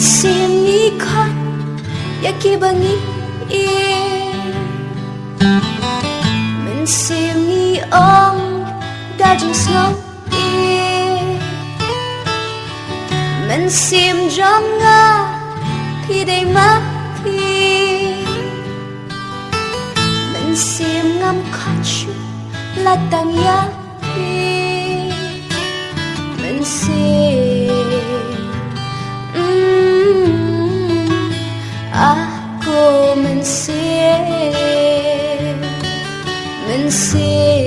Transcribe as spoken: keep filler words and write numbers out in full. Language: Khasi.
Mynsiem ngi khot ïa kiba ngi im. Mynsiem ngi ong da jingsngewim. Mynsiem jong nga, phi dei ma phi. Mynsiem ngam khot shuh, la tang ïa phi. Mynsiem, mm, ah ko mynsiem. Mynsiem.